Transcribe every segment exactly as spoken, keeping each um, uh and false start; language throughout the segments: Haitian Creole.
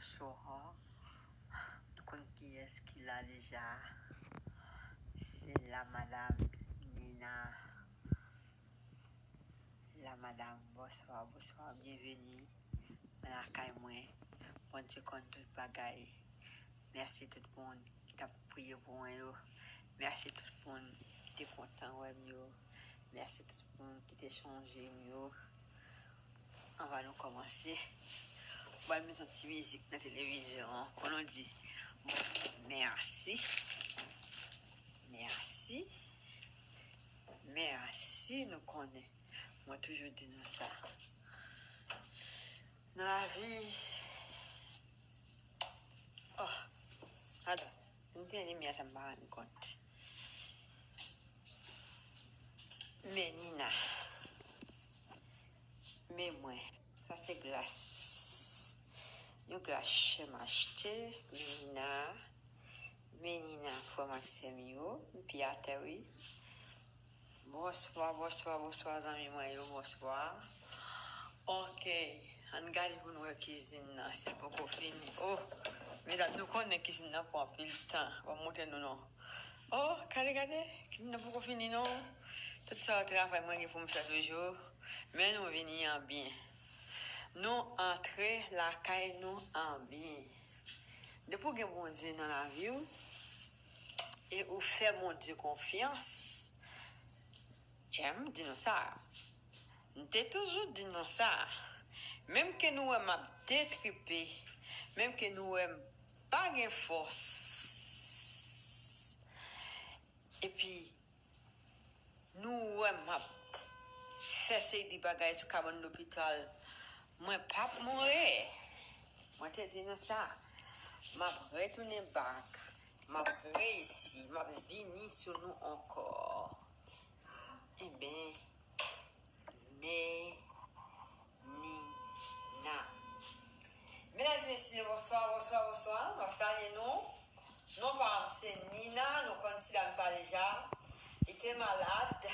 Bonsoir. Nou konn kiyès ki la deja. Se la madam Nina. La madam, bonswa, bonswa, byenveni nan lakay mwen. Bondye konn tout bagay. Mèsi tout moun ki t ap priye pou mwen yo. Mèsi tout moun ki te kontan wè m yo. Mèsi tout moun ki te chonje m yo. Anvan nou kòmanse, m pral met yon ti mizik nan televizyon an. Konnen w di, mèsi, mèsi, mèsi, nou konnen. Mwen toujou di nou sa. Nan lavi, oh, adan, m gen limyè sa m pa rann kont. Men Nina. Men mwen. Sa se glas. Yon glas chè m achte. Men Nina. Men Nina, frè m ak sè m yo. M pi atè, wi. Bonswa, bonswa, bonswa, zanmi mwen yo, bonswa. Ok, ann gade pou n wè kizin nan, si l poko fini. Oh, medam, nou konnen kizin nan pran anpil tan. Ban m montre nou non. Oh, gade, gade, kizin nan poko fini non. Tout sa travay mwen gen pou m fè toujou. Men nou vini an byen. Nou antre lakay nou an byen. Depi w gen Bondye nan lavi w, e ou fè Bondye konfyans, e m di nou sa, m te toujou di nou sa, menm ke nou wè m ap detripe, menm ke nou wè m pa gen fòs, epi nou wè m ap fè seri de bagay sou kabann lopital, mwen p ap mouri. Mwen te di nou sa. M ap retounen back. M ap reyisi. M ap vini sou nou ankò. Enben, men Nina. Medam e mesye, bonswa, bonswa, bonswa. Mwen salye nou. Non pa m se Nina, nou konn ti dam sa deja. Li te malad.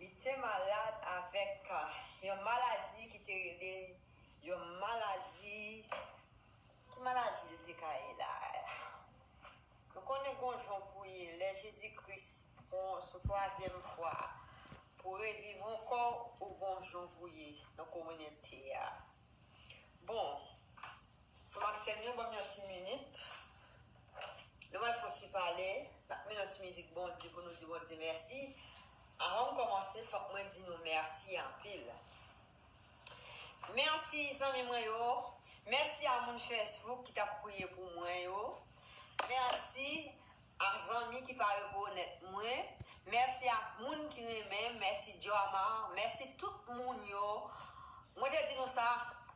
Li te malad avèk, ah, yon maladi ki te rele yon maladi. Ki maladi li te ka ye la? Nou konnen gon jan pou ye, lè Jezi Kris pran sou twazyèm fwa pou reviv ankò, ou gon jan pou ye nan kominote a. Bon, frè m ak sè m yo, ban m yon ti minit. Nou pral fè yon ti pale, n ap mennen yon ti mizik Bondye pou nou di Bondye mèsi. Anvan m kòmanse, fòk mwen di nou mèsi anpil. Mèsi zanmi mwen yo. Mèsi a moun Facebook ki t ap priye pou mwen yo. Mèsi a zanmi ki pa rekonèt mwen. Mèsi a moun ki renmen m. Mèsi Joama. Mèsi tout moun yo. Mwen te di nou sa,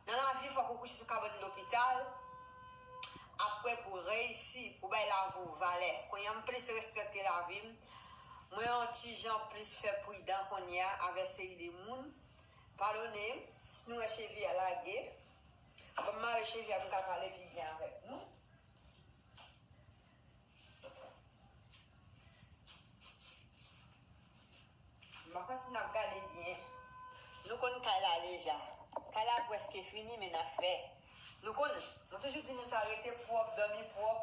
nan lavi fòk ou kouche sou kabann lopital. Apre pou reyisi, pou bay lavi w valè. Kounye a m plis respekte lavi m. Mwen yon ti jan plis fè pridan kounye a avèk seri de moun. Padone m, si nou wè cheve a lage, ban m mare cheve a pou m ka pale pi byen avèk nou. M pa kwè si n ap gade byen. Nou konn kay la deja. Kay la prèske fini, men n ap fè. Nou konn, mwen toujou di nou sa, rete pwòp, dòmi pwòp.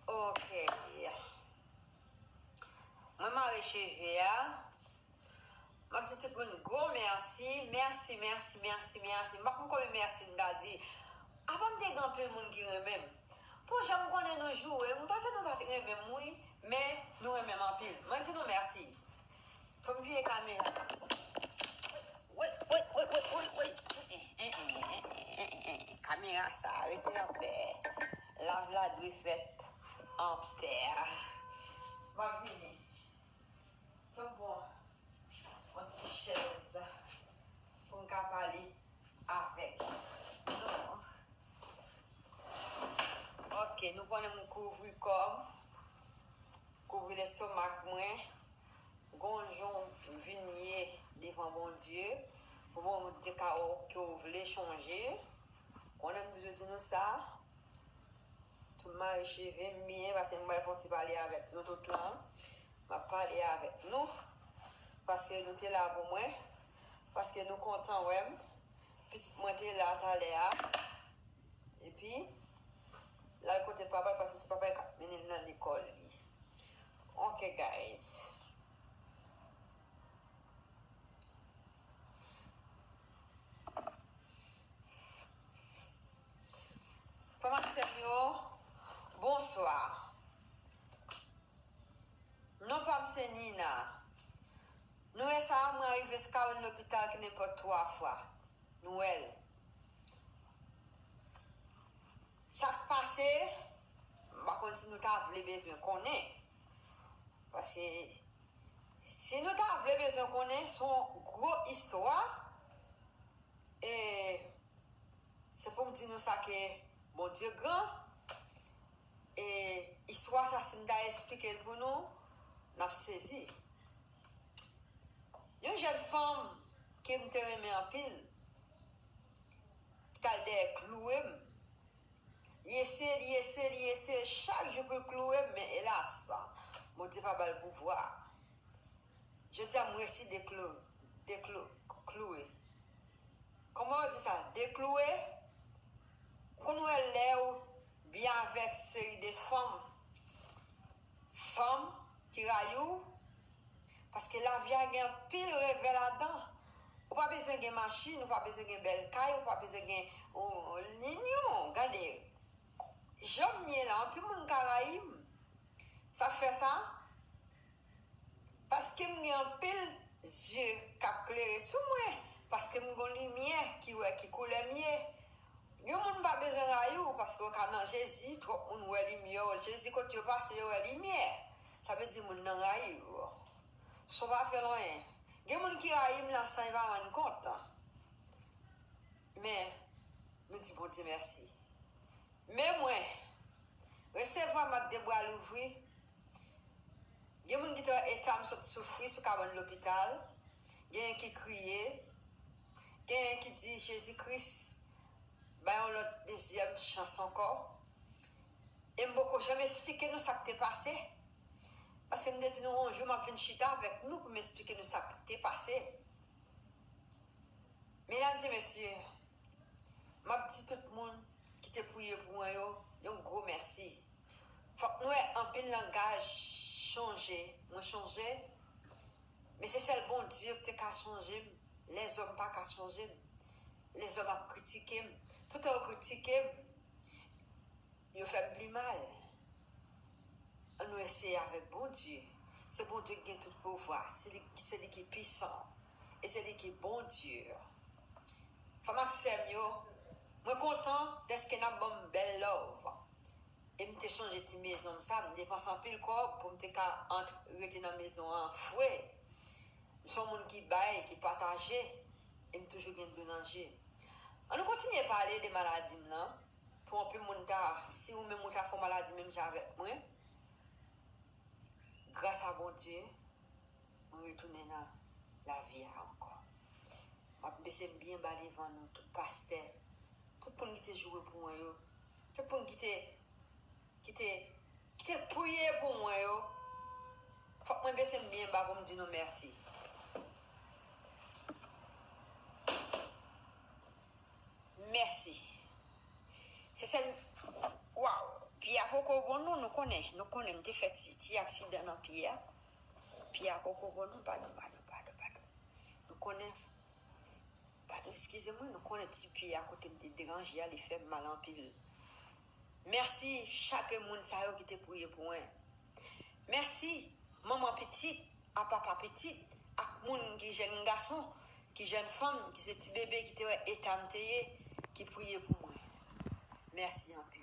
Ok. Mwen mare cheve a. M ap di tout moun gwo mèsi, mèsi, mèsi, mèsi, mèsi. M pa konn konbyen mèsi m ta di. Apa m te gen anpil moun ki renmen m. Pou jan m konnen nou joure, m panse nou pa t renmen m, wi, men nou renmen m anpil. Mwen di nou mèsi. Fò m vire kamera. Woy, woy, woy, woy, woy, woy. Kamera sa, rete anpè. Lav la dwe fèt anpè. M ap vini. Tanpon yon ti chèz pou m ka pale avèk nou. Ok, nou konnen m kouvri kò m, kouvri lestomak mwen. Gon jan w vin ye devan Bondye, Bon, de ka ke w vle chanje. Konnen m toujou di nou sa. Tou m mare cheve m byen, paske m pral fè yon ti pale avèk nou tout lan. M ap pale avèk nou. Paske nou te la pou mwen. Paske nou kontan wè m. Pitit mwen te la talè a. Epi, l al kote papa l, paske se papa l k ap mennen l nan lekòl li. Ok, guys. Frè m ak sè m yo, bonswa. Non pa m se Nina. Nwèl sa a, mwen rive sou kawon lopital ki nenpòt twa fwa. Nwèl. Sa k pase, m pa konn si nou ta vle bezwen konnen. Paske si nou ta vle bezwen konnen, se yon gwo istwa. E se pou m di nou sa ke Bondye gran. E istwa sa, si m ta esplike l pou nou, n ap sezi. Yon jèn fanm ke m te renmen anpil, t al dèyè kloure m. Li eseye, li eseye, li eseye chak jou pou l kloure m, men elas, Bondye pa ba l pouvwa. Jodi a, m resi deklo-, deklo-, kloure. Kòman yo di sa? Dekloure? Ou konn wè lè ou byen avèk seri de fanm, fanm ki rayi w, paske lavi a gen anpil revè ladan. Ou pa bezwen gen machin, ou pa bezwen gen bèl kay, ou pa bezwen gen, ou, linyon. Gade, jan m ye la, anpil moun ka rayi m. Sa k fè sa? Paske m gen anpil zye k ap klere sou mwen, paske m gon limyè ki wè ki koulè m ye. Yon moun pa bezwen rayi w, paske w ka nan Jezi, twòp moun wè limyè w. Jezi, kote yo pase, yo wè limyè. Sa vle di moun nan rayi w. Sa w pa fè l anyen. Gen moun ki rayi m la san yo pa rann kont. Men, nou di Bondye mèsi. Men mwen, resevwa m ak de bra louvri. Gen moun ki te wè eta m sot soufri sou kabann lopital. Genyen ki kriye. Genyen ki di, Jezi Kris, bay yon lòt dezyèm chans ankò. E m poko janm esplike nou sa k te pase. Paske m te di nou, yon jou, m ap vin chita avèk nou pou m esplike nou sa k te pase. Medam e mesye, m ap di tout moun ki te priye pou mwen yo, yon gwo mèsi. Fòk nou wè anpil langaj chanje. Mwen chanje, men se sèl Bondye ki te ka chanje m. Lèzòm pa ka chanje m. Lèzòm ap kritike m. Toutan yo kritike m, yo fè m pi mal. Ann nou eseye avèk Bondye. Se Bondye ki gen tout pouvwa. Se li, se li ki pisan. E se li ki Bondye. Frè m ak sè m yo, mwen kontan dèske n ap ban m bèl love. E m te chanje ti mezon m sa, m depanse anpil kòb pou m te ka antre, rete nan mezon an fre. M se yon moun ki bay, ki pataje, e m toujou gen dlo nan je. Ann nou kontinye pale de maladi m nan. Pou anpil moun ta, si ou menm ou ta fè yon maladi menm jan avèk mwen, gras a Bondye, mwen retounen nan lavi a ankò. M ap bese m byen ba devan nou, tout pastè, tout moun ki te joure pou mwen yo, tout moun ki te, ki te, ki te priye pou mwen yo. Fòk mwen bese m byen ba pou m di nou mèsi. Mèsi. Se sèl, waw, pye a poko bon non, nou konnen, nou konnen m te fè ti, ti aksidan nan pye a. Pye a poko bon non, padon, padon, padon, padon. Nou konnen, padon, eskize mwen, nou konnen ti pye a kote m te deranje a, li fè m mal anpil. Mèsi chak moun sa yo ki te priye pou mwen. Mèsi manman pitit, a papa pitit, ak moun ki jèn gason, ki jèn fanm, ki se ti bebe ki te wè eta m te ye, ki priye pou mwen. Mèsi anpil.